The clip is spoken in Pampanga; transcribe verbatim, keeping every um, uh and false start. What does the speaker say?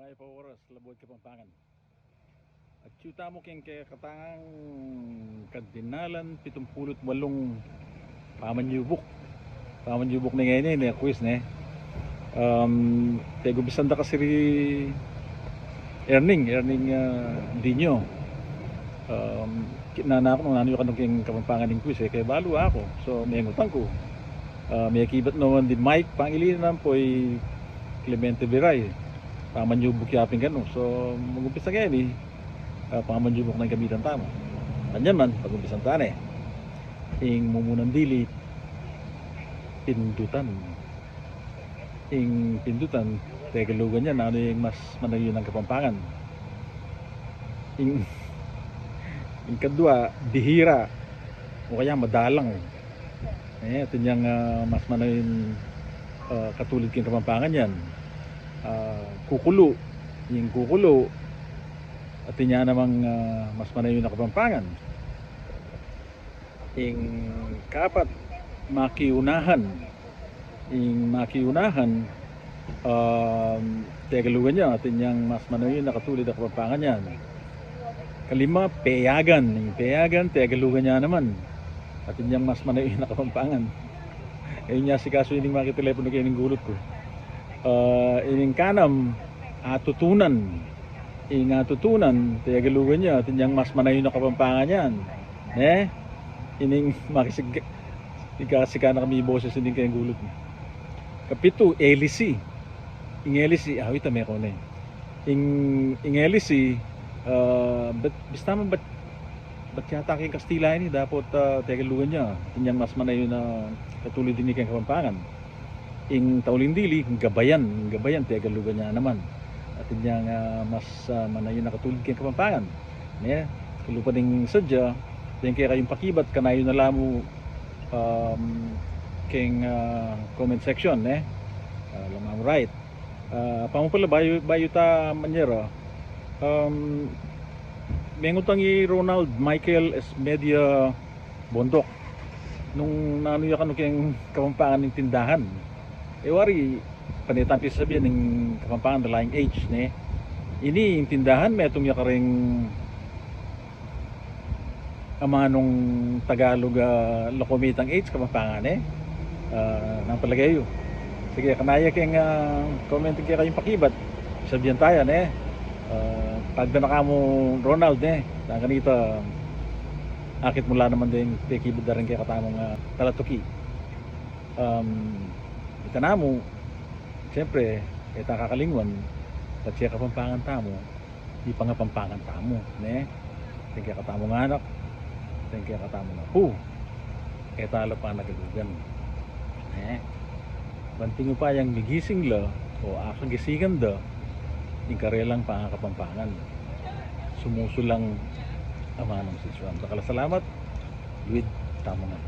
Ay, pa oras, Labuad Kapampangan. At yu tamu keng kekatamung kadinalan pitumpulu't walung pamanyubuk. Pamanyubuk ne ngeni, ne quiz ne. Um, pegumpisan da kasi ri Erning, Erning, ah, Dino. Um, kinana ku nung nanu ya kanu keng Kapampangan ing quiz e, kaya balu aku. So, mengutan ku. Ah, mekibat naman di Mike Pangilinan ampo i Clemente Viray. Pamanyubuk ya pin kanu. So, magumpisa ngeni, ah, pamanyubuk na ing kamitan tamu. Kanyan man, pagumpisan ta ne. Ing mumunang dili, pindutan. Ing pindutan, Tegalugan ya, nanu ing mas manayun a Kapampangan? Ing, ing kadua, bihira. O kaya madalang. E, atin yang, ah, mas manayun, ah, katulid keng Kapampangan yan. Ah, kukulu. Ing kukulu, atin ya namang, ah, mas manayun a Kapampangan. Ing kapat, makiunahan. Ing makiunahan, um, Tegalugan ya, atin yang mas manayun a katulid a Kapampangan yan. Kalima, peyagan. Ing peyagan, Tegalugan ya naman. Atin yang mas manayun a Kapampangan. E, inya sikasu ining makiteleponu keni ing gulut ku. Ah, ining kanam, atutunan. Ing atutunan, Tegalugan ya, atin yang mas manayun a Kapampangan yan. Ne? Ining makisig-, ikasika na kami boses ining keng gulut ne. Kapitu, elisi. Ing elisi, awit a me ko ne. Ing, ing elisi, ah, bat, bista man bat, bat yata keng Kastila ini, dapot, ah, Tegalugan ya, atin yang mas manayun a katulid ini keng Kapampangan. Ing tauling dili, ing gabayan, ing gabayan, Tegalugan ya naman. Atin yang, ah, mas, ah, manayun a katulid keng Kapampangan. Ne? Kalupa ding sadya, deng kekayung pakibat, kanayu na la mu, um, keng, ah, comment section, ne? Ah, lama mu right. Ah, pamu pala, bayu, bayu ta manyera, um, mengutang i Ronald Michael Esmedia Bondok. Nung nanu ya kanu keng Kapampangan ing tindahan. E wari, pane tang pisasabian ing Kapampangan da la ing H, ne? Ini ing tindahan, metung ya karing amanung Tagalog, ah, lokomitang H, Kapampangan e. Ah, nang palage yu. Sige, kanaya keng, ah, comment ing kekayung pakibat. Sabian taya ne. Ah, tagda na ka mu, Ronald, ne. Nang kanita, akit mu la naman deng pekibat da ring kekatamung, ah, talatuki. Um, ita namu, siyempre, e ta kakalingwan, patse Kapampangan tamu, ipangapampangan tamu, ne? Deng kekatamung anak, deng kekatamung apu, e ta la panagalugan, ne? Banting upayang migising la o akagisingan da ing karelang pangakapampangan. Sumusulang amanung sitsuan. Dakal a salamat, luid tamu ngan.